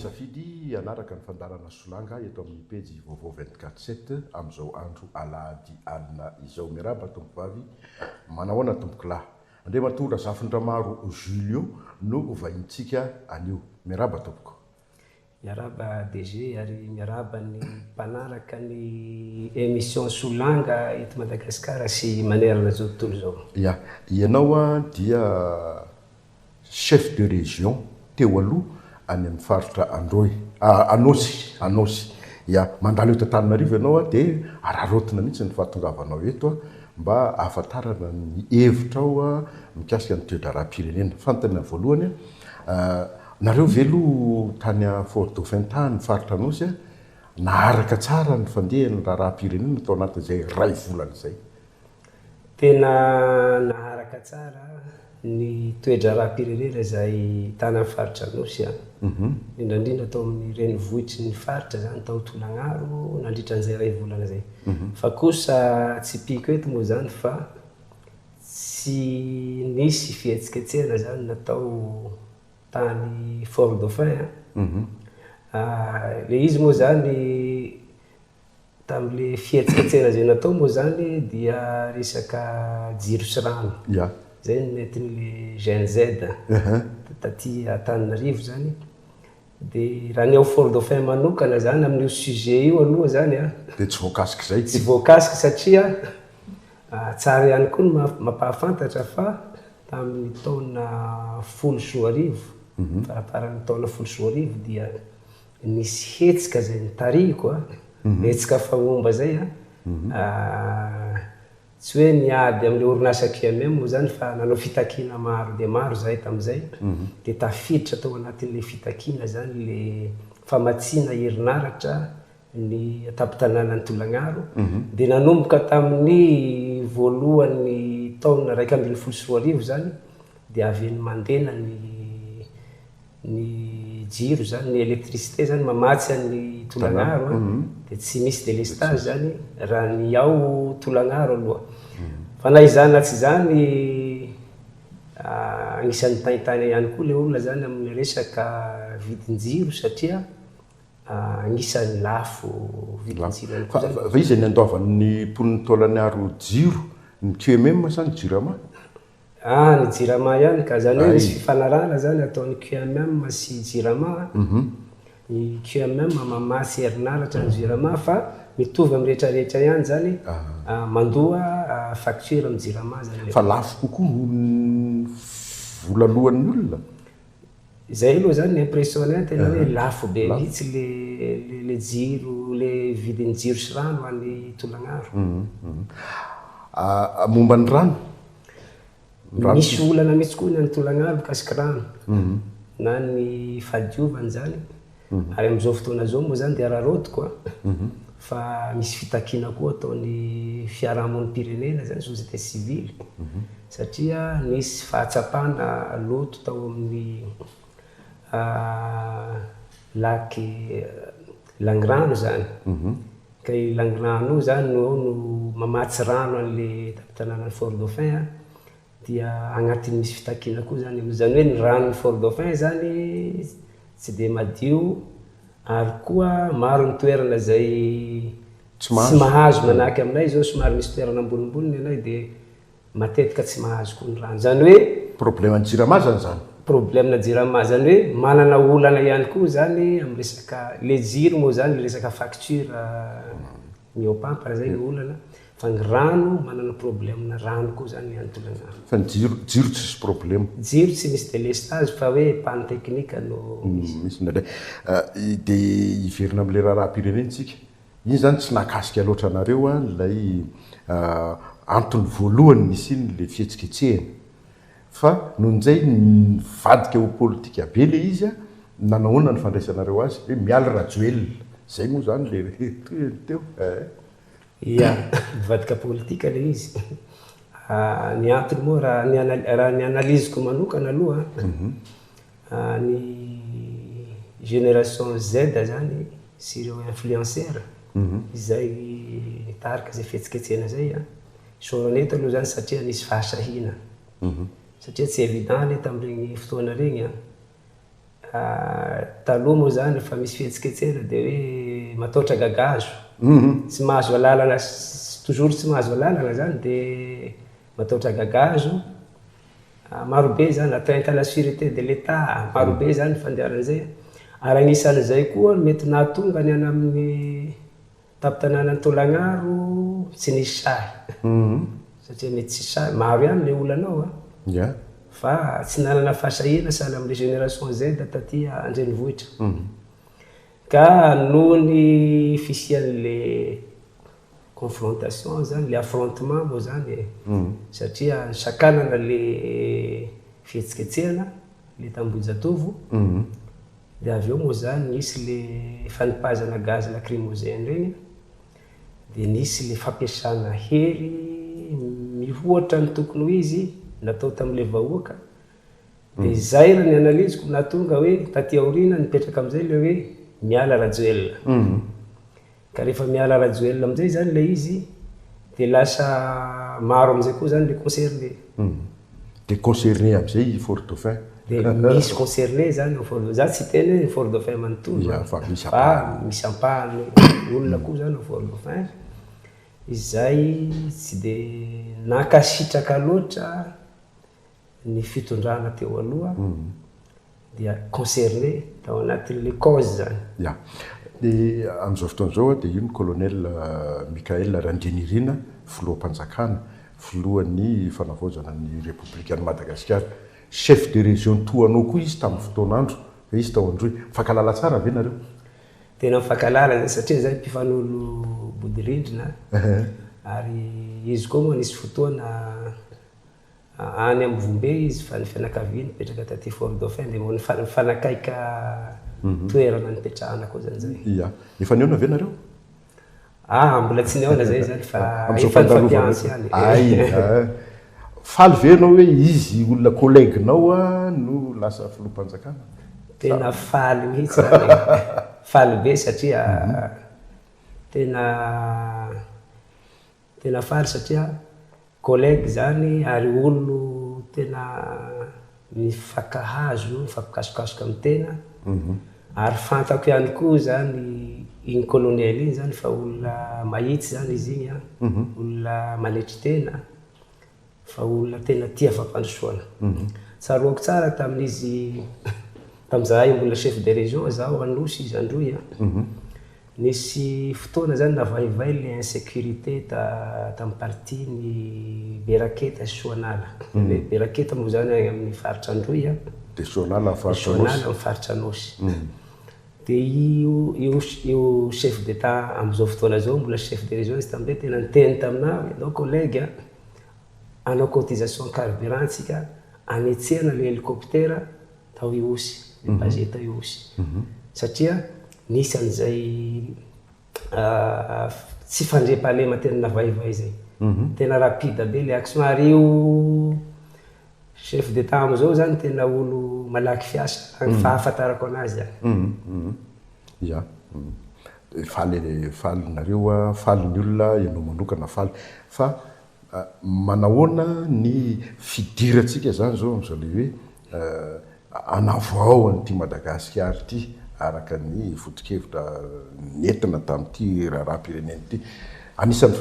nisafidy hanaraka ny fandaharana Solanga eto amin'ny pejy Vaovao 24 sept amin'izao andro alahady alina izao. Miarahaba tompovavy, manahoana tompokolahy. Andriamatoa Razafindramaro Julio no vahintsika anio. Miarahaba tompoko. Miarahaba DG ary miarahaba ny mpanaraka ny émission Solanga eto Madagasikara sy manerana izao tontolo izao. Ya, ianao dia chef de région teo aloha any amin'ny faritra Androy, Anôsy, Anôsy. Ya, mandalo eto Antananarivo ianao dia araraotina mihitsy ny fahatongavanao eto mba hahafantarana ny hevitrao mikasika ny toe-draharaham-pirenena. Fanontaniana voalohany, Nareo ve aloha tany Fort Dauphin tany faritra Anosy naharaka tsara ny fandehan'ny raharaham-pirenena tao anatin'izay iray volana izay? Tena naharaka tsara ny toe-draharaham-pirenena izay tany amin'ny faritra Anosy aho. Indrindra indrindra tao amin'ny renivohitry ny faritra izany tao Tolagnaro nandritra an'izay iray volana izay. Fa kosa tsipihiko eto moa izany fa Tsy nisy fihetsiketsehana zany natao tany Fort Dauphin an. Le izy moa zany tamle fihetsiketsehana zay natao moa zany dia resaka jiro sy rano. Zay no nentin'le Gen Z taty Antananarivo zany. Dia raha ny ao Fort Dauphin manokana zany amin'io sujet io aloha zany an. Dia tsy voakasik'izay. Tsy voakasika satria tsara ihany koa ny mampahafantatra fa tamin'ny taona 2010, faramparan'ny taona 2010 dia nisy hetsika izay notarihiko an, hetsika fahomba izay an, Tsy hoe niady amin'ilay orinasa QMM moa izany fa nanao fitakiana maro dia maro izahay tamin'izay dia tafiditra tao anatin'ilay fitakiana izany ilay famatsiana herinaratra ny an-tampon-tanànan'i Tolagnaro dia nanomboka tamin'ny voalohan'ny taona 2011 izany dia avy eny Mandena ny Ny jiro zany, ny électricité zany mamatsy an'i Tolagnaro an, dia tsy misy délestage zany raha ny ao Tolagnaro aloha. Fa na izany na tsy izany, agnisan'ny mitaintaina ihany koa ilay olona zany amin'ny resaka vidin-jiro satria agnisan'ny lafo vidin-jiro ihany koa zany. Fa iza ny andoavan'ny mponin'i Tolagnaro jiro? Ny QMM sa ny Jirama? Ah, ny Jirama ihany ka, zany hoe misy fifanarahana zany ataon'ny QMM sy Jirama, ny QMM mamatsy herinaratra ny Jirama fa mitovy amin'ny rehetra rehetra ihany zany, mandoa facture amin'ny Jirama zany ilay Fa lafo kokoa noho ny vola aloan'ny olona? Izay aloha zany ny impression-nay tena hoe lafo be mihitsy le le jiro, le vidin'ny jiro sy rano any Tolagnaro. Momba ny rano? Misy olana mihitsy koa ny any Tolagnaro mikasika rano na ny fahadiovana izany ary amin'izao fotoana izao moa izany dia araraotiko fa misy fitakiana koa ataon'ny fiarahamonim-pirenena izany, société civile, satria nisy fahatsapana loto tao amin'ny lac Langrano izany. Ka io Langrano io izany no ao no mamatsy rano an'ilay tampon-tanànan'i Fort Dauphin dia agnatin'ny misy fitakiana koa izany io. Izany hoe ny ranon'i Fort Dauphin izany tsy dia madio ary koa maro ny toerana izay tsy mahazo manahaky aminay izao somary misy toerana ambonimbony ny anay dia matetika tsy mahazo koa ny rano. Izany hoe. Problème ny jirama zany izany? Problème na jirama, izany hoe manana olana ihany koa izany amin'ny resaka, le jiro moa izany le resaka facture mihoapampana izay no olana, fa ny rano manana problème na rano koa izany ny any Tolagnaro. Fa ny jiro, jiro tsisy problème? Jiro tsy misy délestage fa hoe panne technique no misy. Misy indraindray. Dia hiverina amin'ilay raharaham-pirenena isika. Iny izany tsy nahakasika loatra anareo ilay antony voalohany nisian'ilay fihetsiketsehana. Fa nony izay nivadika ho politika be ilay izy, nanahoana ny fandraisanareo azy? Hoe Mialy Rajoelina. Izay moa izany ilay tohiny teo eh. Ia, nivadika politika ilay izy. Ny antony moa raha ny raha ny analyse-ko manokana aloha, Ny génération Z zany sy ireo influenceurs izay nitarika izay fihetsiketsehana izay an, isaorana eto aloha zany satria nisy fahasahiana satria tsy évident anie tamin'ireny fotoana ireny an, Taloha moa izany rehefa misy fihetsiketsehana dia hoe matahotra gagazo, tsy mahazo alalana, toujours tsy mahazo alalana izany dia matahotra gagazo. Marobe izany, atteinte à la sûreté de l'Etat, marobe izany ny fandehanana izay. Ary anisan'izay koa ny mety nahatonga ny any amin'ny tampon-tanànan'i Taolagnaro tsy nisy sahy. Satria mety tsy sahy, maro ihany ilay olana ao an. Fa tsy nanana fahasahiana sahala amin'ilay génération Z taty an-drenivohitra. Ka noho ny fisian'ilay confrontation zany, le affrontement moa zany e, satria nisakanana le fihetsiketsehana le t'Ambohijatovo, de avy eo moa zany nisy le fanipazana gaz lacrymogène regny, de nisy le fampiasana hery mihoatra ny tokony ho izy natao tamle vahoaka, de zay raha ny analyse-ko nahatonga hoe taty aoriana nipetraka amizay le hoe miala Rajoelina. Ka rehefa miala Rajoelina amin'izay izany ilay izy dia lasa maro amin'izay koa izany ilay concerné. Dia concerné amin'izay i Fort Dauphin. Dia misy concerné izany ao Fort Dauphin. Za tsy hiteny hoe Fort Dauphin manontolo Ya, fa misy fa ampahany. misy ampahany olona koa izany ao Fort Dauphin izay tsy dia nankasitraka loatra ny fitondrana teo aloha dia concerné tao anatin'ilay cause izany. Ya. Dia amin'izao fotoana izao dia io ny Colonel Michaël Randrianirina, filoham-panjakana, filohan'ny fanavaozana ny Repoblikan'i Madagasikara. Chef de région toa anao koa izy tamin'ny fotoan'andro, fa izy tao Androy. Mifankahalala tsara ve nareo? Tena mifankahalala zay satria zay mpifanolo bodirindrina ary izy koa moa nisy fotoana Any Ambovombe izy fa ny fianakaviany nipetraka taty Fort Dauphin dia mbola nifanakaika toerana nipetrahana koa zany zay. Ia. Efa nihaona ve nareo? Ah, mbola tsy nihaona zay zany fa efa nifampiantso ihany. Ay a! Faly ve ianao hoe izy olona collègue-nao no lasa filoham-panjakana? Tena faly mihitsy zany e! Faly be satria tena Tena faly satria collègue zany ary olo tena mifankahazo, mifampikasokasoka amin'ny tena ary fantako ihany koa zany iny colonel iny zany fa olona mahitsy zany izy iny an, olona manetry tena. Fa olona tena tia fampandrosoana. Tsaroako tsara tamin'izy, tamin'izahay mbola chef de région, izaho Anosy, izy Androy an. Nisy fotoana zany navaivay le insécurité ta tamin'ny partie ny Beraketa sy Soanala. Le Beraketa moa zany any amin'ny faritra Androy an. Dia Soanala amin'ny faritra Anôsy. Soanala amin'ny faritra Anôsy. Dia io io io chef d'Etat amin'izao fotoana izao mbola chef de région izy tamin'izay tena niteny taminà hoe ndao collègue a, hanao cotisation carburant tsika hanetsehana le hélicoptère tao Ihosy, le basé tao Ihosy. Satria nisy an'izay tsy fandriampahalema tena navaivay zay. Tena rapide be le action ary io Chef d'Etat amizao zany tena olo malaky fiasa raha ny fahafantarako anazy zany. Ya. Faly faly nareo a, faly ny olona, ianao manokana faly. Fa manahoana ny fidirantsika zany zao amizao le hoe hanavao an'ity Madagasikara ity araka ny foto-kevitra nentina tamin'ity raharaham-pirenena ity. Anisan'ny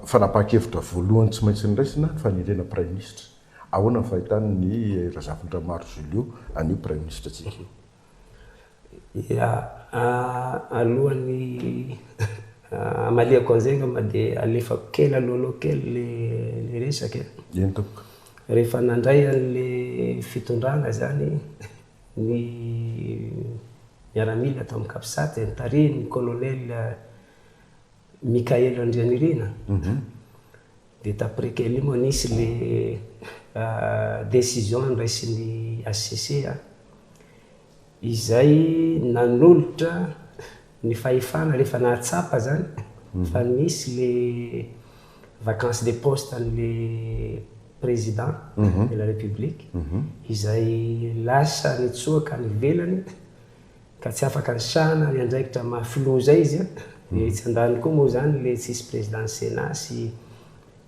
fanapahan-kevitra voalohany tsy maintsy noraisina ny fanendrena praiminisitra. Ahoana ny fahitan'ny Razafindramaro Julio an'io praiminisitrantsika io? Ya, alohan'ny hamaliako an'izay angamba dia alefako kely alohaloha kely ilay resaka e. Eny tompoko. Rehefa nandray an'ilay fitondrana izany ny miaramila tao amin'ny Capsat notarihin'ny colonel Mickaël Randrianirina dia d'après kely moa nisy le décision noraisin'ny HCC izay nanolotra ny fahefana rehefa nahatsapa zany fa nisy le vacance de poste an'le président de la république izay lasa nitsoaka any ivelany ka tsy afaka nisahana ny andraikitra maha filoha izay izy an, dia etsy andaniny koa moa izany le tsisy président ny sénat sy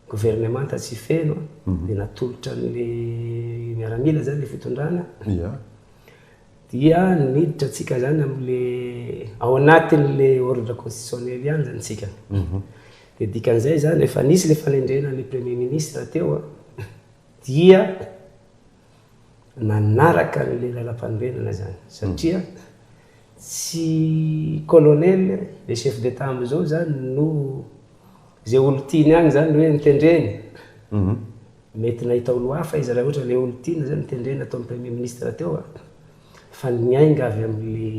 governemanta tsy feno an, dia natolotra an'le miaramila zany le fitondrana. Dia niditra tsika zany amle ao anatin'le ordre constitutionnel ihany zany tsika. Dia dikan'izay zany efa nisy le fanendrena le premier ministre teo a, dia nanaraka an'le lalam-panorenana zany satria tsy colonel le chef d'Etat amizao zany no zay olo tiany agny zany hoe notendreny. Mety nahita olo hafa izy raha ohatra le olo tiana zany notendrena ataon'ny premier ministre teo a, fa niainga avy amle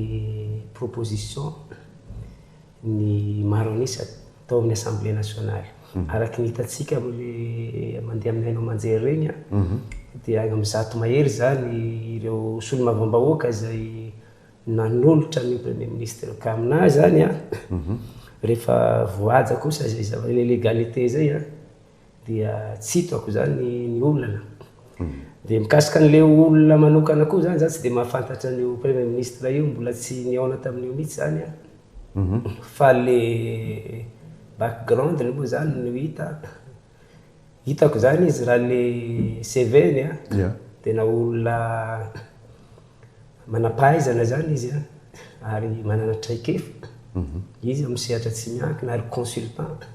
proposition ny maro an'isa tao amin'ny assemblée nationale. Araky ny hitantsika amle mandeha amin'ny haino aman-jery regny a, dia agny amin'ny 100 mahery zany ireo solombavambahoaka izay nanolotra an'io premier ministre io. Ka aminahy zany a, rehefa voahaja kosa zay zava le légalité zay a, dia tsy hitako zany ny olana. Dia mikasika an'le olona manokana koa zany, za tsy dia mahafantatra an'io premier ministre io, mbola tsy nihaona tamin'io mihitsy zany a. Fa le background-ny moa zany no hita, hitako zany izy raha le CV-ny a, tena olona manam-pahaizana zany izy a, ary manana traikefa. Izy amin'ny sehatra tsy miankina ary consultant.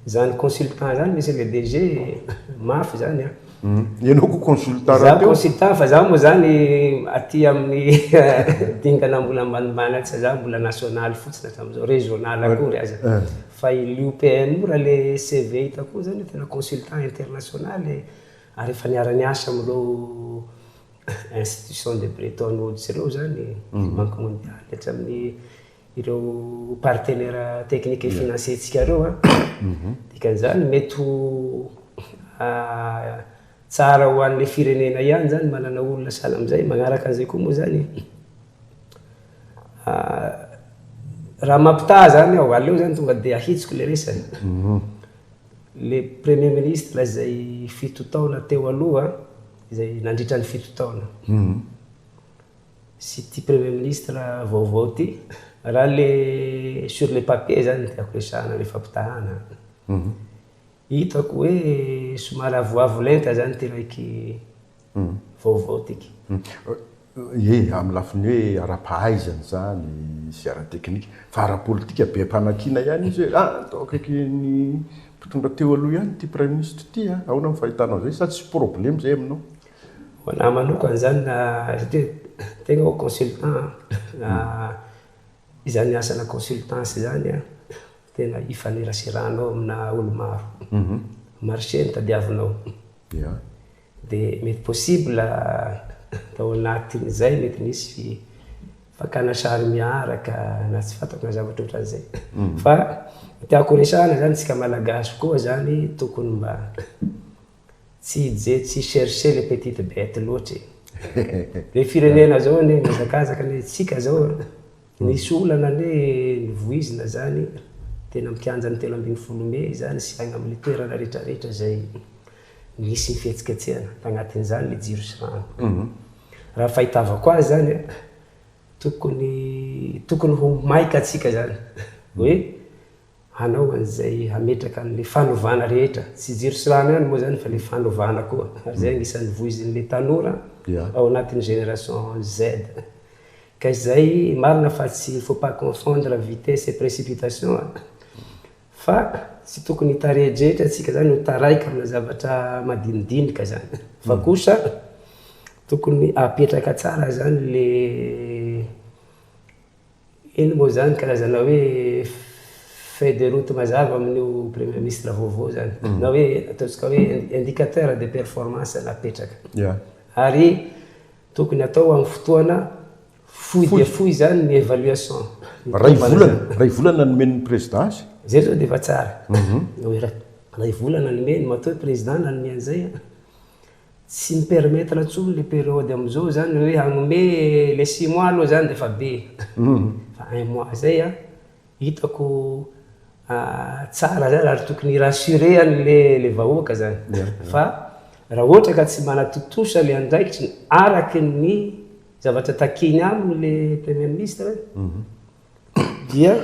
Zany consultant zany monsieur le DG mafy zany a. Ianao koa consultant Za rahateo? consultant fa za moa zany aty amin'ny dingana mbola ambanimbany aty, za mbola national fotsiny hatramin'izao, régional akory aza. Fa i l'UPM io raha le CV hitako io zany tena consultant international ary efa niara-niasa amin'ireo institution de Bretton Woods ireo zany, Banque mondiale hatramin'ny ireo partenaire technique et financier tsika ireo a. Dikan'izany mety ho tsara ho an'le firenena ihany zany manana olona sahala amin'izay. Magnaraka an'izay koa moa zany, raha mampitaha zany aho, aleo zany tonga dia ahitsiko le resany. Le premier ministre izay 7 taona teo aloha, izay nandritra ny 7 taona, sy ty premier ministre vaovao ty, raha le sur le papier zany tiako resahana le fampitahana, hitako hoe somary avoavo lenta zany ty raiky vaovao tiky. E, amin'ny lafiny hoe ara-pahaizana zany sy ara-teknika, fa ara-politika be mpanakiana ihany izy hoe atao akaiky ny mpitondra teo aloha ihany ty premier ministre ty a. Ahoana ny fahitanao zay, sa tsy problème zay aminao? Ho anahy manokana zany, na satria tegna ho consultant, izany asana consultance zany a, tena ifaneraseranao amina olo maro, marché ny tadiavinao. Dia mety possible tao anatin'izay mety nisy fakana sary miaraka na tsy fantako na zavatra ohatran'izay. Fa tiako resahana zany, tsika malagasy koa zany tokony mba tsy je tsy chercher les petites bêtes loatra e. Le firenena zao anie mihazakazaka anie, tsika zao nisy olana anie nivoizina zany tena amin'ny kianjan'ny 13 mey zany sy agny amin'ny toerana rehetrarehetra zay nisy ny fihetsiketsehana, tagnatin'izany le jiro sy rano. Raha fahitavako azy zany a, tokony ho maika atsika zany hoe hanao an'izay hametraka an'le fanovana rehetra, tsy jiro sy rano ihany moa zany fa le fanovana koa, ary zay anisan'ny voizin'le tanora ao anatin'ny génération Z. Ka izay marina fa tsy faut pas confondre vitesse et précipitation, fa tsy tokony hitaredretra atsika zany ho taraiky amina zavatra madinidinika zany, fa kosa tokony apetraka tsara zany le ino moa zany karazana hoe feuille de route mazava amin'io premier ministre vaovao zany, na hoe ataontsika hoe indicateur de performance napetraka. Ary tokony atao amin'ny fotoana fohy dia fohy zany ny évaluation. Ray volana, ray volana nomen'ny président azy. Zay zao dia efa tsara. Hoe ray volana nomeny, matoa hoe président nanome an'izay, tsy mi-permettre intsony le période amizao zany hoe hanome le 6 mois aloha zany dia efa be. Fa un mois zay a, hitako tsara zany ary tokony rassurer an'le le vahoaka zany. Fa raha ohatra ka tsy manatontosa le andraikitry araky ny zavatra takiny aminy le premier ministre, dia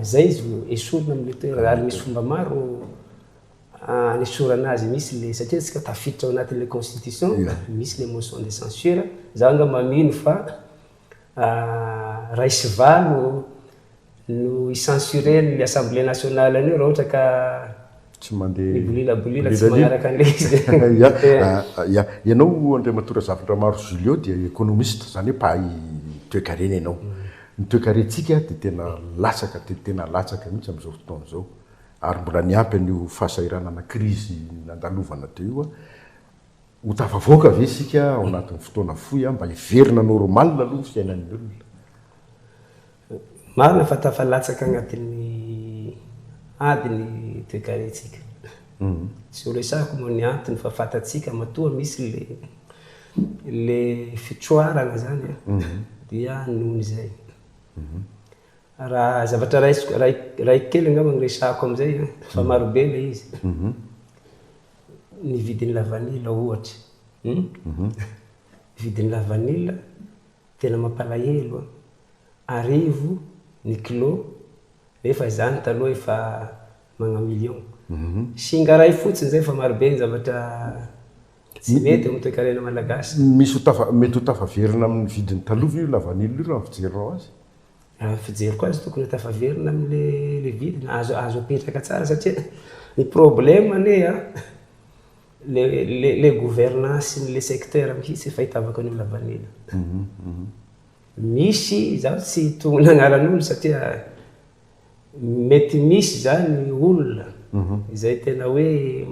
zay izy esorina am'le toerana, ary misy fomba maro. Anesorana azy misy le, satria tsika tafiditra ao anatin'le constitution, misy le motion de censure, zaho angamba mino fa ray sy valo no hi-censurer-n'ny assemblée nationale an'io raha ohatra ka Tsy mandeha mibolilabolila tsy magnaraka an'le izy. Ya, ya. Ianao Andriamatoa Razafindramaro Julio dia économiste, izany hoe mpahay toekarena ianao. Ny toekarentsika dia tena latsaka dia tena latsaka mihitsy amin'izao fotoana izao. Ary mbola niampy an'io fahasahiranana krizy nandalovana teo io, ho tafavoaka ve isika ao anatin'ny fotoana fohy mba hiverina normal aloha ny fiainan'ny olona? Marina fa tafalatsaka agnatin'ny ady ny toekarentsika. Tsy ho resahako moa ny antony fa fantatsika matoa misy le le fitroarana zany dia noho izay. Raha zavatra raisiko, ray kely angamba no resahako amin'izay an, fa maro be ilay izy. Ny vidin'ny lavanila ohatra, ny vidin'ny lavanila tena mampalahelo an, arivo ny kilô nefa izany taloha efa magna million. Singa iray fotsiny izay fa maro be ny zavatra tsy mety eo amin'ny toekarena malagasy. Misy ho tafa, mety ho tafaverina amin'ny vidiny taloha ve io lavanila io raha ny fijerinao azy? Raha ny fijeriko azy tokony ho tafaverina amin'le le vidiny, azo azo apetraka tsara satria ny problème anie an, le le le gouvernance ny le secteur mihitsy fahitavako an'io lavanila. Misy, izaho tsy hitonona agnaran'olo satria mety misy zany olona izay tena hoe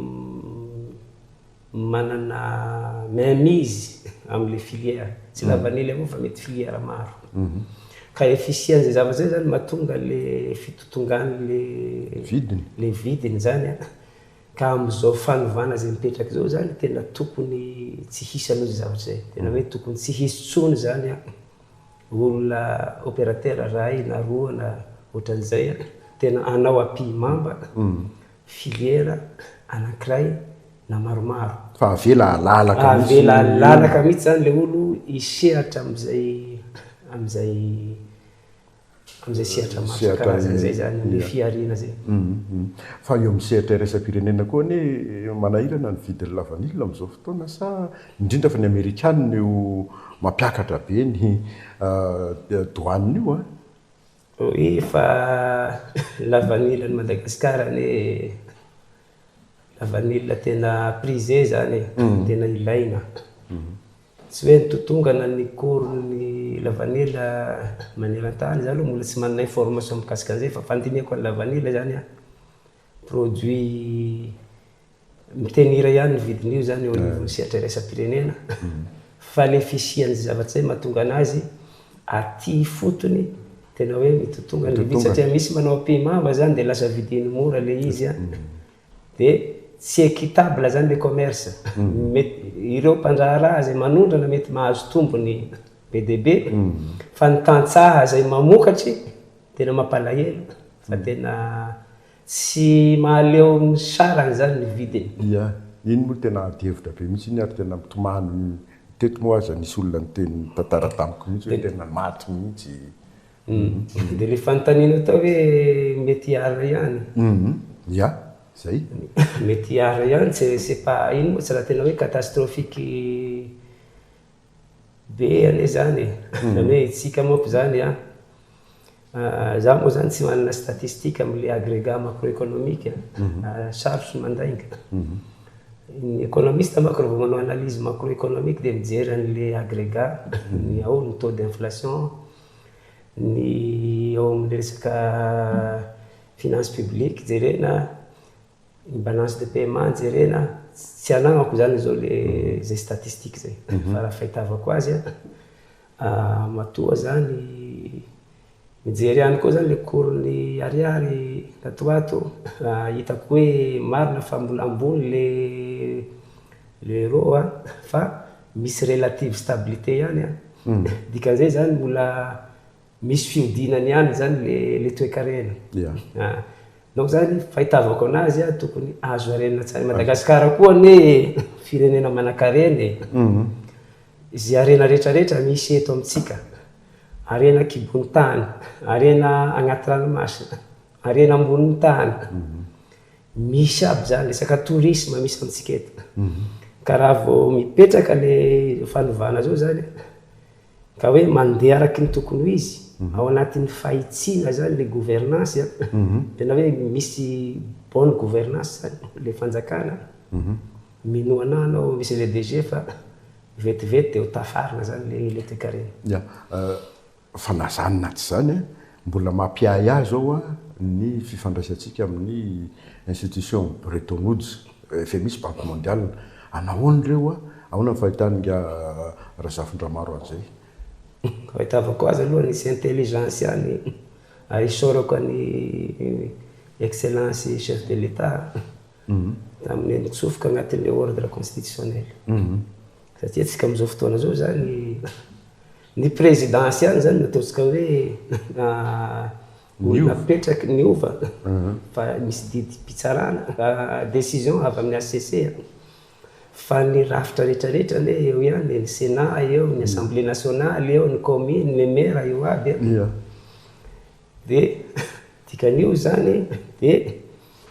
manana main mise amin'ilay filière, tsy lavanila avao fa mety filière maro. Ka e fisian'izay zavatra izay zany mahatonga le fitotongan'le Vidiny. le vidiny zany an, ka amin'izao fanovana izay mipetraka izao zany tena tokony tsy hisy aloha izay zavatra izay, tena hoe tokony tsy hisy intsony zany an, olona opérateur ray na roa na ohatran'izay an, tena hanao ampihimamba filière anankiray na maromaro. Fa avela halalaka mihitsy. Avela halalaka mihitsy zany le olo hisehatra amin'izay amin'izay amin'izay sehatra maro isan-karazany izay zany, amin'ny fihariana izay. Fa eo amin'ny sehatra iraisam-pirenena koa anie manahirana ny vidin'ny lavanila amin'izao fotoana sa indrindra fa ny amerikana io mampiakatra be ny douane io an? Oui fa lavanila any Madagascar anie lavanila tena prisé zany e, tena ilaina. Tsy hoe nitotongana ny cours-n'ny lavanila maneran-tany, za aloha mbola tsy manana information mikasika an'izay fa fandinihako ny lavanila zany an, produit Mitenira ihany ny vidin'io zany eo anivon'ny sehatra iraisam-pirenena fa le fisian'izay zavatra izay mahatonga anazy aty ifotony tena hoe mitotongana le vidy satria misy manao ampihimamba zany de lasa vidiny mora le izy an, de tsy équitable zany le commerce, mety ireo mpandraharaha izay manondrana mety mahazo tombony be dia be fa ny tantsaha izay mamokatry tena mampalahelo fa tena Tsy mahaleo ny sarany zany ny vidiny. Ia, iny moa tena ady hevitra be mihitsy iny ary tena mitomany, teto moa aza nisy olona niteny nitantara tamiko mihitsy hoe tena maty mihitsy. Dia ilay fanontaniana tao hoe mety hiarina ihany. Ia, zay. Mety hiarina ihany, tsy c'est pas, iny moa tsy raha tena hoe catastrophique be anie zany e. Zany hoe isika manko zany an, za moa zany tsy manana statistique amle agregat macroeconomique, sarotro ny mandainga. Ny economiste manko raha vao manao analyse macroeconomique dia mijery anle agregat, ny ao ny taux d'inflation, ny ao amle resaka finance publique jerena, Ny balance de paiement jerena, tsy anagnako zany izao le zay statistique zay fa raha fahitavako azy an, matoa zany mijery ihany koa zany le cours-n'ny ariary tato ho ato, hitako hoe marina fa mbola ambony le l'euro an, fa misy relative stabilité ihany an, dikan'izay zany mbola Misy fihodinany ihany zany le le toekarena. Ah. Donc zany fahitavako anazy ah tokony azo harenina tsara. I Madagasikara koa anie firenena manankarena e. Izay harena rehetra rehetra misy eto amintsika. Harena an-kibon'ny tany, harena agnaty ranomasina, harena ambonin'ny tany. Misy aby zany, resaka tourisme misy amintsika eto. Ka raha vao mipetraka le fanovana zao zany, ka hoe mandeha araky ny tokony ho izy, ao anatin'ny fahitsiana zany le gouvernance an, tena hoe misy bonne gouvernance zany le fanjakana, minoa anah anao monsieur le DG fa vetivety de ho tafarina zany le le toekarena. Ya, Fa na zany na tsy zany, mbola mampiahiahy zao ny fifandraisantsika amin'ny institution Bretton Woods, FMI sy Banque Mondiale. Anahoana ireo? Ahoana ny fahitan'ingahy Razafindramaro an'izay? Fahitavako azy aloha nisy intelligence ihany ary isaorako an'i Excellence chef de l'Etat tamin'ny nitsofoka agnatin'ilay ordre constitutionnel. Satria antsika amin'izao fotoana izao zany Ny présidence ihany zany no ataontsika hoe olona apetraky niova fa misy didim-pitsarana, décision avy amin'ny HCC fa ny rafitra rehetra rehetra anie eo ihany e, ny Sénat eo, ny assemblée nationale eo, ny commune, ny maire eo aby e. Dia dikan'io izany dia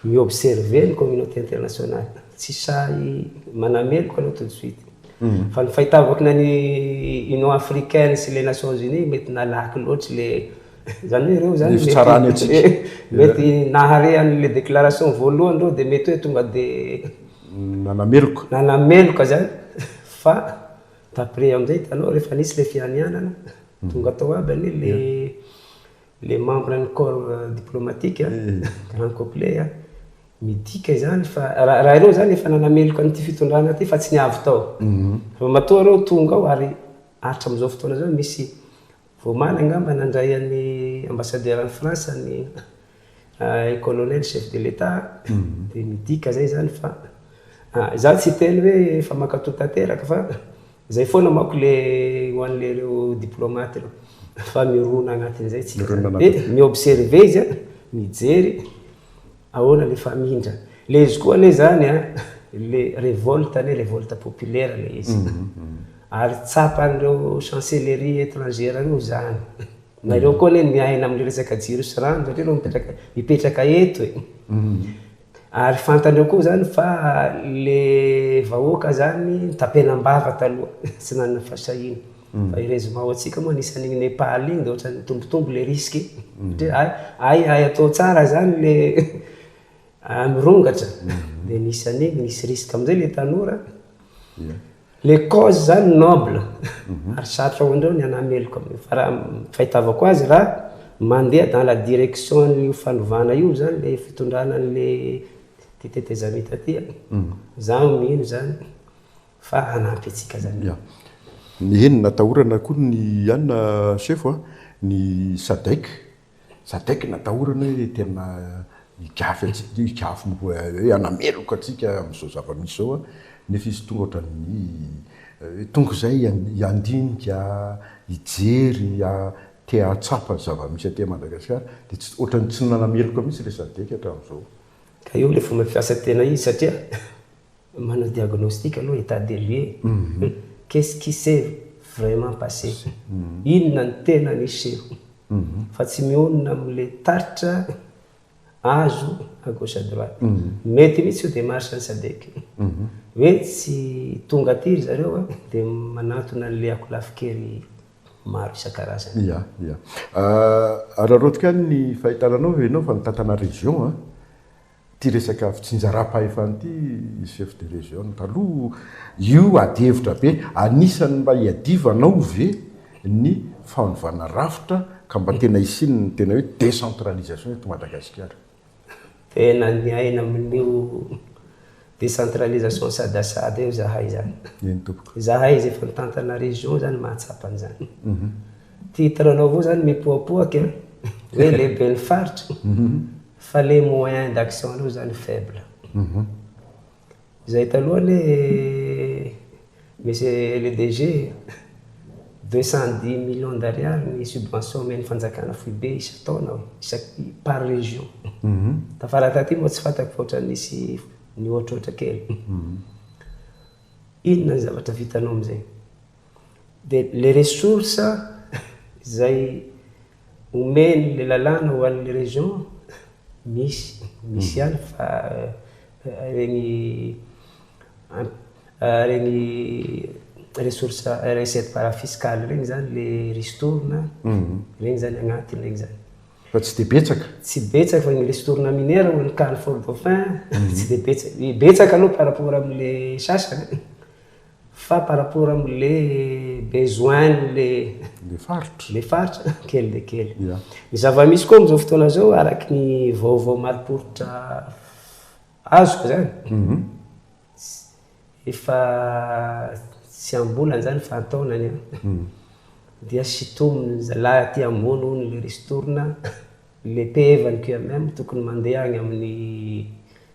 mi-observer ny communauté internationale, tsy sahy manameloka aloha tout de suite. Fa ny fahitavako ny an'i Union africaine sy les Nations unies mety nalaky loatra le, izany hoe ireo izany Ny fitsarana antsika. mety nahare an'le déclaration voalohany ireo dia mety hoe tonga dia Nanameloka. nanameloka izany fa d'après amin'izay hitanao rehefa nisy le fianianana, tonga tao aby anie le Le membre ny corps diplomatique grand complet a, midika izany fa raha ireo zany efa nanameloka an'ity fitondrana ity fa tsy niavy tao. Fa matoa ireo tonga ao ary hatram'izao fotoana izao misy vao omaly angamba nandray an'ny ambassadeur an'i France ny colonel chef de l'Etat dia midika zay zany fa za tsy hiteny hoe efa mankatò tanteraka fa Zay foana manko le ho an'le reo diplomate reo fa mirona agnatin'izay tsika zany de mi-observer izy an, mijery ahoana le famindra. Le izy koa anie zany an, le revolte anie revolte populaire le izy ary tsapan'ireo chancellerie étrangère reo zany. Nareo koa anie miaina amle resaka jiro sy rano satria reo mipetraka mipetraka eto e. Ary fantandreo koa zany fa le vahoaka zany nitapenam-bava taloha, tsy nanana fahasahiana. Fa heureusement ho antsika moa nisy an'igny Nepal igny de ohatran'ny nitombotombo le risque satria hay hay hay atao tsara zany le mirongatra de nisy an'igny, nisy risque amizay le tanora. Le cause zany noble ary sarotra ho andreo ny hanameloka amin'io fa raha fahitavako azy raha mandeha dans la direction an'io fanovana io zany le fitondrana an'le ty tetezamita ty a, zaho mino zany fa hanampy antsika zany. Ya. Ny eny natahorana koa ny anona sefo a, ny sadec Sadec natahorana hoe tena higafy antsika, higafy hoe hanameloka antsika amin'izao zava-misy izao an, nefa izy tonga ohatran'ny hoe tonga izay handinika, hijery, te hahatsapa ny zava-misy aty Madagasikara, dia tsy ohatran'ny tsy nanameloka mihitsy ilay Sadec hatramin'izao. Ka io ilay fomba fiasa tena izy satria manao diagnostic aloha, état des lieux, hoe qu'est-ce qui s'est vraiment passé, inona no tena niseho, fa tsy mionona amin'ilay taritra azo à gauche à droite. Mety mihitsy io démarche an'ny Sadec io, hoe tsy tonga aty ry zareo an, dia manantona an'ilay ankolafin-kery maro isan-karazany. Ya, ya. Araraotiko ihany ny fahitana anao, ianao efa nitantana région an, Ity resaka fitsinjaram-pahefana ity chef de region taloha io ady hevitra be, anisan'ny mba iadivanao ve ny fanovana rafitra ka mba tena hisian'ny tena hoe décentralisation eto Madagasikara? Tena miaina amin'io décentralisation sadasada io zahay zany. Eny tompoko. Zahay izay efa nitantana région zany mahatsapa an'izany. Titre anao avao zany mipoapoaka an, hoe lehiben'ny faritra. Fa le moyen d'action aloha zany faible. Zay taloha anie monsieur le DG, 210 millions d'ariary ny subvention omen'ny fanjakana foibe isan-taona isaky par région. Tafara taty moa tsy fantako fa ohatran'ny nisy nihoatrohatra kely. Inona ny zavatra vitanao amin'izay? Dia le ressource izay Omeny le lalàna ho an'ny région. Misy, misy ihany fa regny regny ressources, recettes parafiscales regny zany le ristourne, regny zany agnatiny regny zany. Fa tsy dia betsaka? Tsy betsaka fa ny ristourne minière ho an'ny cas-n'i Fort Dauphin tsy dia betsaka, betsaka aloha par rapport amin'le sasany fa par rapport amin'le besoin-n'le Le faritra. Le faritra, kely dia kely. Ya. Ny zava-misy koa amin'izao fotoana izao araky ny vaovao marim-poritra azoko zany, efa tsy am-bolana zany fa an-taonany an, dia sintomin'ny zalahy aty ambony hono le ristourne, le PEV-n'ny QMM tokony mandeha agny amin'ny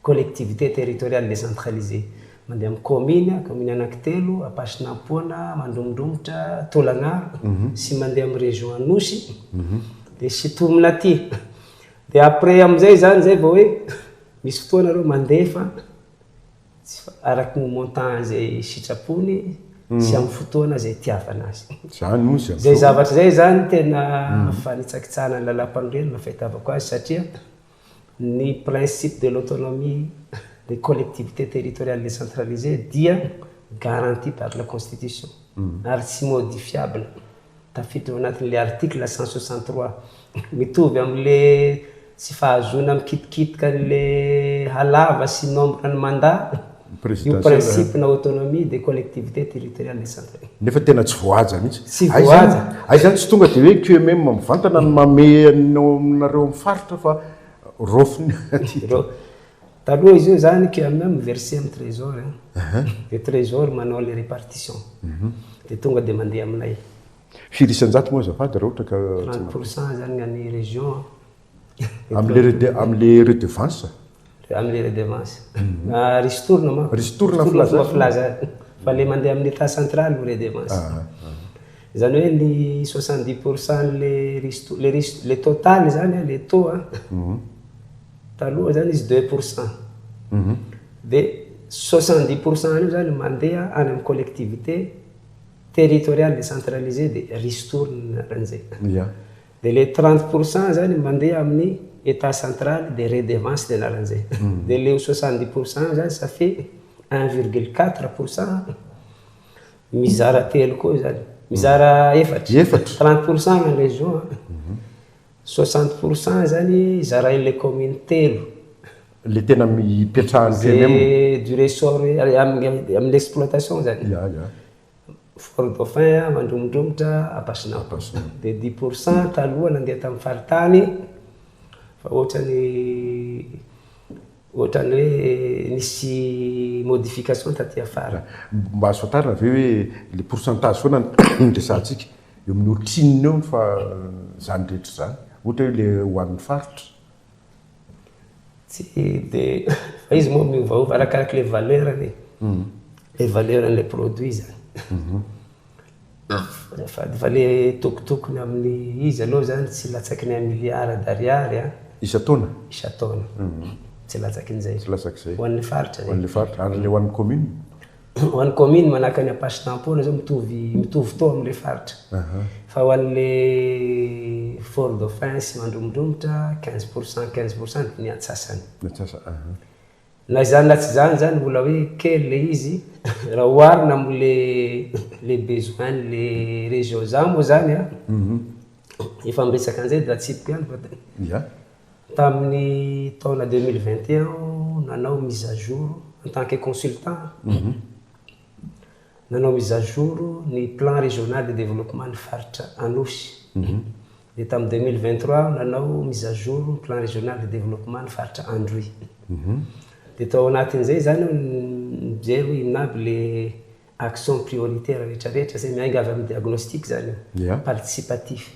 collectivité territoriale décentralisée, mandeha amin'ny commune, commune anankitelo, Ampasinampoana, Mandromodromotra, Tolagnaro, sy mandeha amin'ny région Anosy, dia sintomina aty. Dia après amin'izay zany zay vao hoe misy fotoana reo mandefa araky ny montant izay sitrapony sy amin'ny fotoana izay itiavana azy. Zany ozy Zay zavatra zay zany tena fanitsakitsahana ny lalàmpanorenana fahitavako azy satria ny principe de l'autonomie des collectivités territoriales décentralisées dia garanti par la constitution ary tsy modifiable. Tafiditra ao anatin'ilay article 163. Mitovy amin'ilay tsy fahazoana mikitikitika an'ilay halava sy nombre ny mandat, io principe na autonomie des collectivités territoriales décentralisées. Nefa tena tsy voahaja mihitsy. Tsy voahaja. Aiza zany tsy tonga dia hoe QMM mivantana no mamehy anareo amin'ny faritra fa raofiny aty. Taloha izy io zany QMM versé amin'ny trésor dia trésor manao les répartitions dia tonga dia mandeha aminay. Firy isan-jato moa azafady raha ohatra ka. 30% zany ny an'ny région. Amin'le redevance? Amin'le redevance. Ristourne manko. Ristourne filaza. Filaza fa le mandeha amin'ny état central no redevance. Zany hoe ny 70% le ristourne, le ris-, le total zany, le taux taloha zany izy 2%. Dia 70% io zany mandeha any amin'ny collectivité territoriale décentralisée dia ristourne anaran'izay. Dia le 30% zany mandeha amin'ny état central dia redevance ny anaran'izay. Dia le 70% zany ça fait 1,4% mizara telo koa zany. Mizara efatra. Efatra. 30% ny région. 60% zany zarain'le commune telo. Le tena mipetrahan'ny QMM. Zay du ressort amin'ny exploitation zany. Ya, ya. Fort Dauphin, Mandromodromotra, Ampasinampoana. Dia 10% taloha nandeha tamin'ny faritany fa ohatrany ohatrany hoe nisy modification taty afara. Mba azo fantarina ve hoe le pourcentage foana no resahantsika eo amin'ny ohatrinona eo fa zany rehetra zany? Ohatra hoe le ho an'ny faritra. Tsy dia fa izy moa miovaova arakaraky le valeur-ny. Le valeur-n'le produit zany. Azafady fa le tokotokony amin'ny izy aloha zany tsy latsaky ny 1 milliard d'ariary a. Isan-taona? Isan-taona. Tsy latsakin'izay. Tsy latsak'izay. Ho an'ny faritra zay. Ho an'le faritra. Ary le ho an'ny commune? Ho an'ny commune manahaka ny Ampasinampoana zao mitovy mitovy taux amin'le faritra. Fa ho an'le Fort Dauphin sy Mandromodromotra 15% 15% dia ny antsasany. Ny antsasany. Na izany na tsy izany zany mbola hoe kely le izy raha oharina amin'le le besoin le région. Za moa zany a efa miresaka an'izay dia atsipiko ihany fa tamin'ny taona 2021 aho nanao mise à jour en tant que consultant. Nanao mise à jour ny plan régional de développement ny faritra Anosy. Dia tamin'ny 2023 nanao mise à jour ny plan régional de développement ny faritra Androy. Dia tao anatin'izay zany aho nijery hoe inona aby le action prioritaire rehetrarehetra zay miainga avy amin'ny diagnostic zany io, participatif.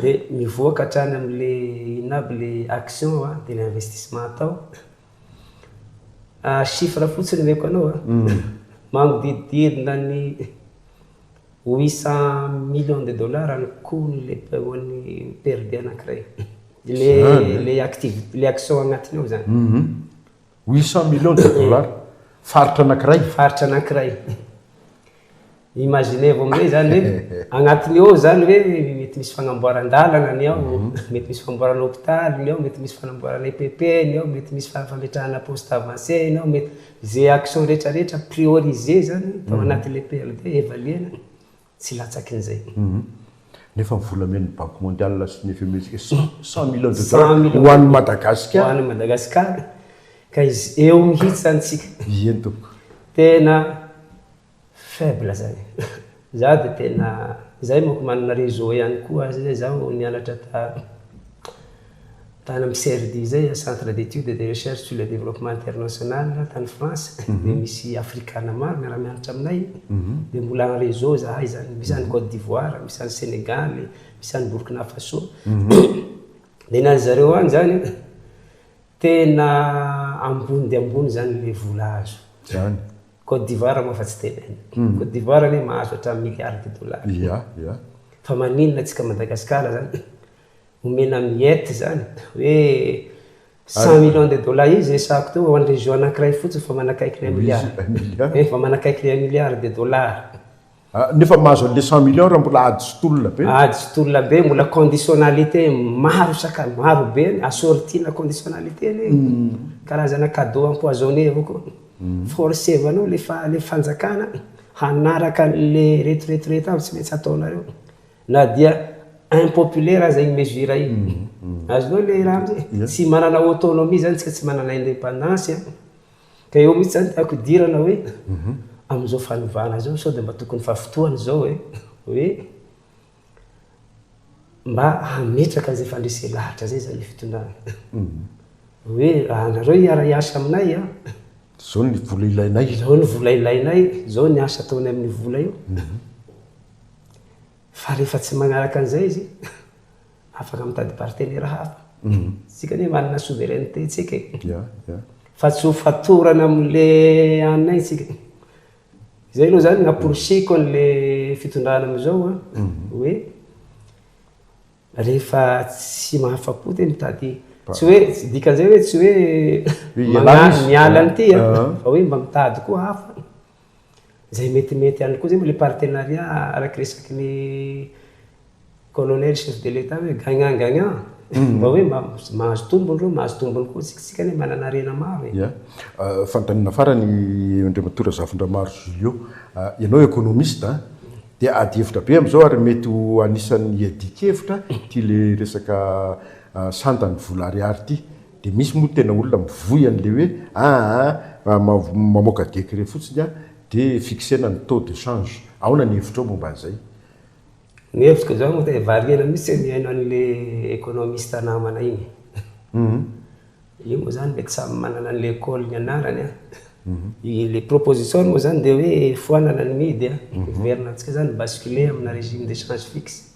Dia mivoaka hatrany amin'le inona aby le action dia le investissement atao. Chiffre fotsiny omeko anao a. Magnodidididina ny 800 millions de dollars ny coût-n'le ho an'ny PRD anankiray. Le le active le action agnatiny ao zany. 800 millions de dollars faritra anankiray. Faritra anankiray. Imaginez-vous amin'izay zany hoe agnatiny ao zany hoe mety misy fagnamboaran-dalana ny ao, mety misy fanamboarana hôpitaly ny ao, mety misy fanamboarana EPP ny ao, mety misy fametrahana poste avancé ny ao, mety ze action rehetrarehetra priorisé zany tao anatin'le PLD évaluena tsy latsakin'izay. Nefa ny vola omen'ny Banque mondiale sy ny FMI antsika 100 millions de dollars ho an'i Madagasikara. Ho an'i Madagasikara. Ka izy eo mihitsy zany tsika. Eny tompoko. Tena faible zany. Za dia tena, zay manko manana réseau ihany koa zay zaho nianatra ta tany amin'ny CERDI zay, Centre d'études et de recherche sur le développement international tany France, dia misy afrikana maro miara-mianatra aminay, dia mbola en réseau zahay zany, misy any Côte d'Ivoire, misy any Sénégal, misy any Burkina Faso. Dia ny an'zareo any zany tena ambony dia ambony zany le vola azo. Zany. Côte d'Ivoire moa fa tsy tenenina. Côte d'Ivoire anie mahazo hatramin'ny milliard de dollars. Ya, ya. Fa maninona antsika Madagasikara zany omena miette zany hoe 100 millions de dollars izy resahako teo ho an'ny région anankiray fotsiny fa manakaiky ny 1 milliard. 1 milliard. Fa manakaiky ny 1 milliard de dollars. Ah, nefa mahazo an'le 100 millions raha mbola ady sy tolona be. Ady sy tolona be, mbola conditionnalité maro saka maro be assortina conditionnalité anie. Karazana cadeau empoisonné avao koa. Forcevanao le fa le fanjakana hanaraka an'le reto reto reto aby tsy maintsy ataonareo. Na dia impopulaire aza igny mesure igny. Azonao le raha amizay? Tsy manana autonomie zany tsika, tsy manana indépendance. Ka eo mihitsy zany tiako idirana hoe amin'izao fanovana zao sao dia mba tokony fa fotoana zao e hoe mba hametraka an'izay fandrese lahatra zay zany fitondrana. Hoe anareo hiara-hiasa aminay a. Zao ny vola ilainay. Zao ny vola ilainay, zao ny asa ataonay amin'ny vola io. Fa rehefa tsy magnaraka an'izay izy, afaka mitady partenaire hafa. Tsika anie manana souveraineté tsika e. Ya, ya. Fa tsy ho fatorana amin'le anay tsika. Zay aloha zany namporisihiko an'le fitondrana amizao a, hoe rehefa tsy mahafa-po de mitady, tsy hoe dikan'izay hoe tsy hoe miala an'ity a, fa hoe mba mitady koa hafa. Zay metimety ihany koa zay moa le partenariat araky resaky ny colonel chef de l'État hoe gagnant gagnant. Mba hoe mba mahazo tombony reo, mahazo tombony koa tsika, tsika anie manana harena maro e. Ya. Fanontaniana farany, Andriamatoa Razafindramaro Julio. Ianao économiste dia ady hevitra be amin'izao ary mety ho anisan'ny hiadian-kevitra ity le resaka sandan'ny vola ariary ity. Dia misy moa tena olona mivoy an'le hoe aa mamoaka décret fotsiny a dia fixena ny taux de change. Ahoana ny hevitrao momba an'izay? Ny hevitro zao moa dia variana mihitsy mihaino an'le économiste namana iny. Io moa zany mety samy manana an'le école nianarany a. Le proposition moa zany dia hoe foanana ny midy a, miverina antsika zany basculer amina régime d'échange fixe.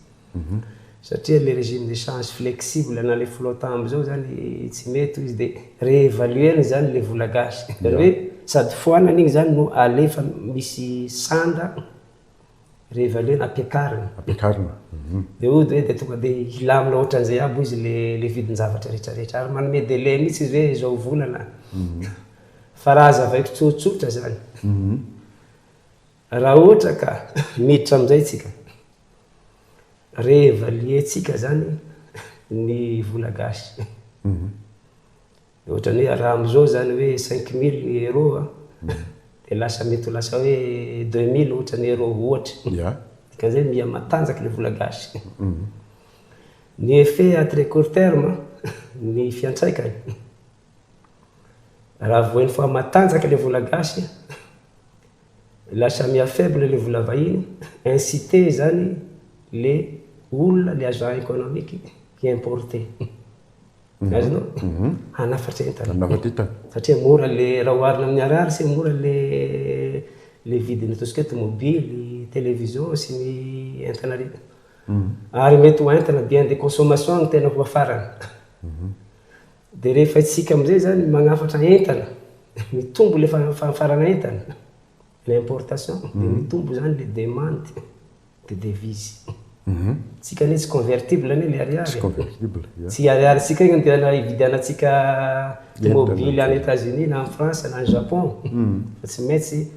Satria le régime d'échange flexible na le flottant amizao zany tsy mety izy, dia réévaluena zany le vola gasy. Zany hoe sady foanana igny zany no alefa misy sanda réévaluena, ampiakarina. Ampiakarina. Dia ody hoe dia tonga dia hilamina ohatran'izay aby izy le vidin-javatra rehetrarehetra. Ary manome délai mihitsy izy hoe izao volana. Fa raha hazavaiko tsotsotra zany, raha ohatra ka miditra amizay tsika, réévaluer-tsika zany ny vola gasy. Ohatrany hoe raha amizao zany hoe 5000 ny euro a, dia lasa mety ho lasa hoe 2000 ohatra ny euro ohatra. Dikan'izay miha matanjaky le vola gasy. Ny effet à très court terme, ny fiantraikany, raha vao une fois matanjaka le vola gasy, lasa miha faible le vola vahiny, incité zany le olona, le agent économique hi-importer. Azonao? Hanafatra entana. Hanafatra entana. Satria mora le raha oharina amin'ny ariary sy mora le vidin'ny ataontsika hoe tomobily, télévision sy ny entana rehetra. Ary mety ho entana bien de consommation no tena ho afarana. Dia rehefa isika amizay zany magnafatra entana, mitombo le fafarana entana, l'importation, dia mitombo zany le demande de devise. Tsika anie tsy convertible anie le ariary. Tsy convertible, ya. Tsy ariary tsika igny andeha hividianantsika tomobily any États-Unis na en France na en Japon. Fa tsy maintsy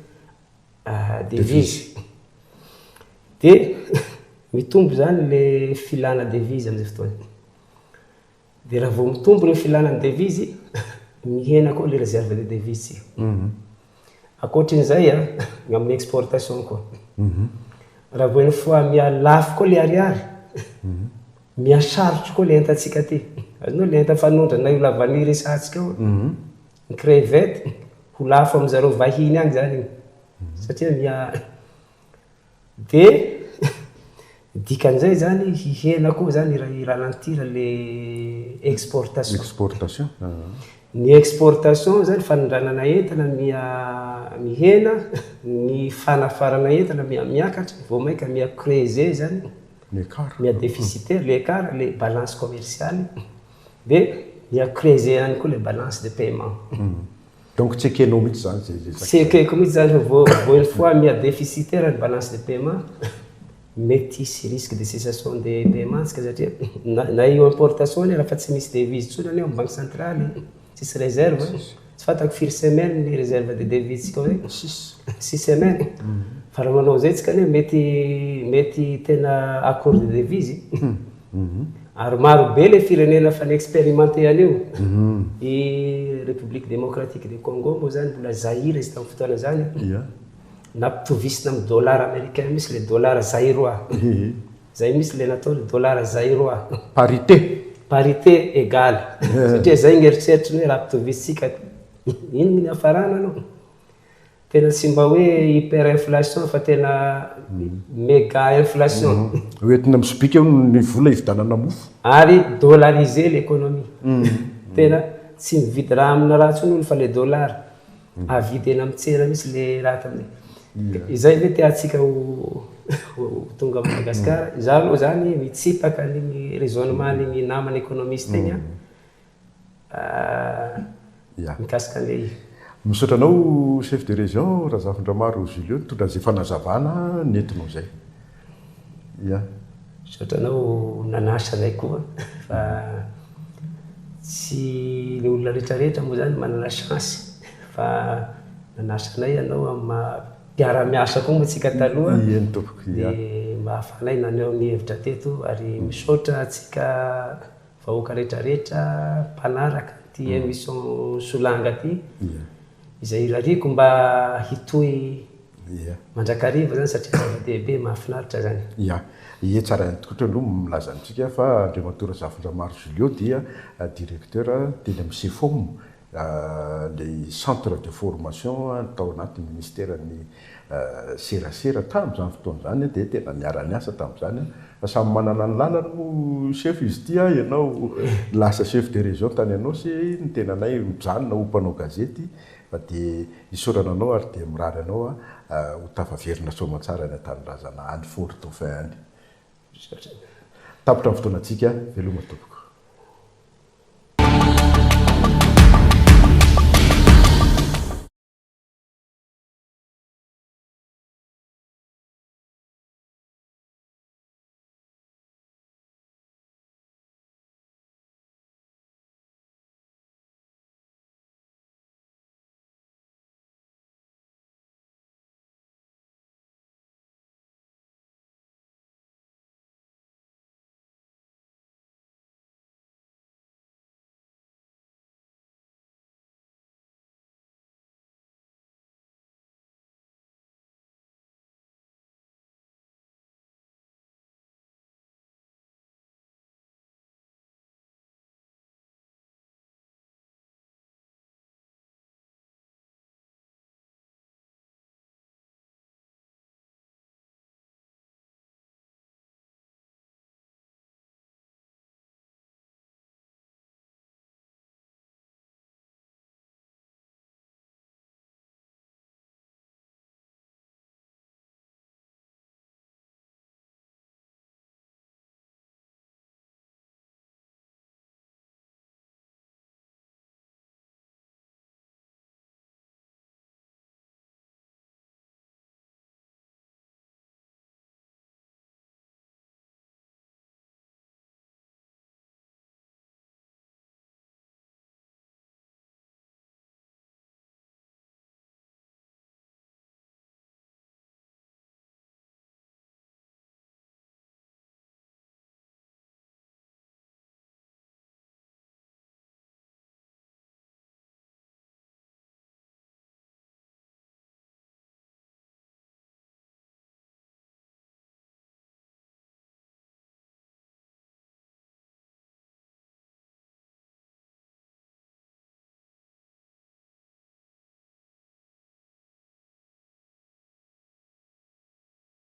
devise. Dia mitombo izany ilay filana devise amin'izay fotoana. Dia raha vao mitombo ny filana ny devise, mihena koa ilay réserve de devise tsika. Ankoatrin'izay an, ny amin'ny exportation koa. Raha vao une fois miha lafo koa ilay ariary, miha sarotro koa ilay entantsika aty. Azonao ilay entana fanondrana io lavanille resahantsika io, ny crevette, ho lafo amin'zareo vahiny agny zany iny. Satria miha Dia dikan'izay zany hihena koa zany hi-ralentir le exportation. Exportation. Ny exportation zany fanondranana entana miha mihena, ny fanafarana entana miha miakatra, vao mainka miha creuser zany, L'écart. miha déficitaire l'écart, le balance commerciale, dia miha creuser ihany koa le balance de paiement. Donc tsy ekenao mihitsy zany zay resaka Tsy ekeko mihitsy zany fa vao vao une fois miha déficitaire ny balance de paiement, mety hisy risque de cessation de paiement antsika satria na na io importation anie raha fa tsy misy devise intsony anie ao amin'ny banque centrale, tsisy réserve, tsy fantako firy semaine ny réserve de devise tsika ao zay, Six. Six semaines, fa raha manao zay tsika anie mety mety tena à court de devise. Ary maro be le firenena efa ni-expérimenter an'io. I République démocratique du Congo moa zany mbola Zaïre izy tamin'ny fotoana zany. Nampitovisina amin'ny dollar américain mihitsy le dollar zaïrois. Zay mihitsy le natao le dollar zaïrois. Parité. Parité égale. Satria zay ny eritreritry ny hoe raha ampitovisintsika ino ny niafarana aloha. Tena tsy mba hoe hyperinflation fa tena mega inflation. Hoentina amin'ny sobika hono ny vola hividianana mofo. Ary dollariser l'économie. Tena tsy mividy raha amina raha intsony hono fa le dollar. Avidy eny amin'ny tsena mihitsy le raha tamin'izay. Izay ve tiantsika ho ho tonga à Madagasikara? Izaho aloha izany mitsipaka an'iny raisonnement an'iny namana économiste iny an. Mikasika an'ilay. Misaotra anao Chef de Région Razafindramaro Julio nitondra an'izay fanazavana nentinao izay. Ya. Misaotra anao nanasa anay koa fa tsy ny olona rehetra rehetra moa zany manana chance fa nanasa anay ianao amin'ny maha mpiara-miasa koa moa tsika taloha. Eny tompoko, ya. Dia mba ahafahanay naneho ny hevitra teto ary misaotra antsika Vahoaka rehetra rehetra mpanaraka ity émission Solanga ity izay irariako mba hitohy mandrakariva zany satria zava-dehibe mahafinaritra zany. Ya, ie tsara ihany tokoa aloha milaza amintsika fa Andriamatoa Razafindramaro Julio dia directeur teny amin'ny CEFOM ilay centre de formation tao anatin'ny ministeran'ny serasera tamin'izany fotoana izany dia tena niara-niasa tamin'izany fa samy manana ny lalany moa chef izy ity a, ianao lasa chef de région tany Anôsy, ny tenanay mijanona ho mpanao gazety fa dia isaorana anao ary dia mirary anao ho tafaverina soamantsara any an-tanindrazana any Fort Dauphin any. Misaotra. Tapitra ny fotoanantsika, veloma tompoko.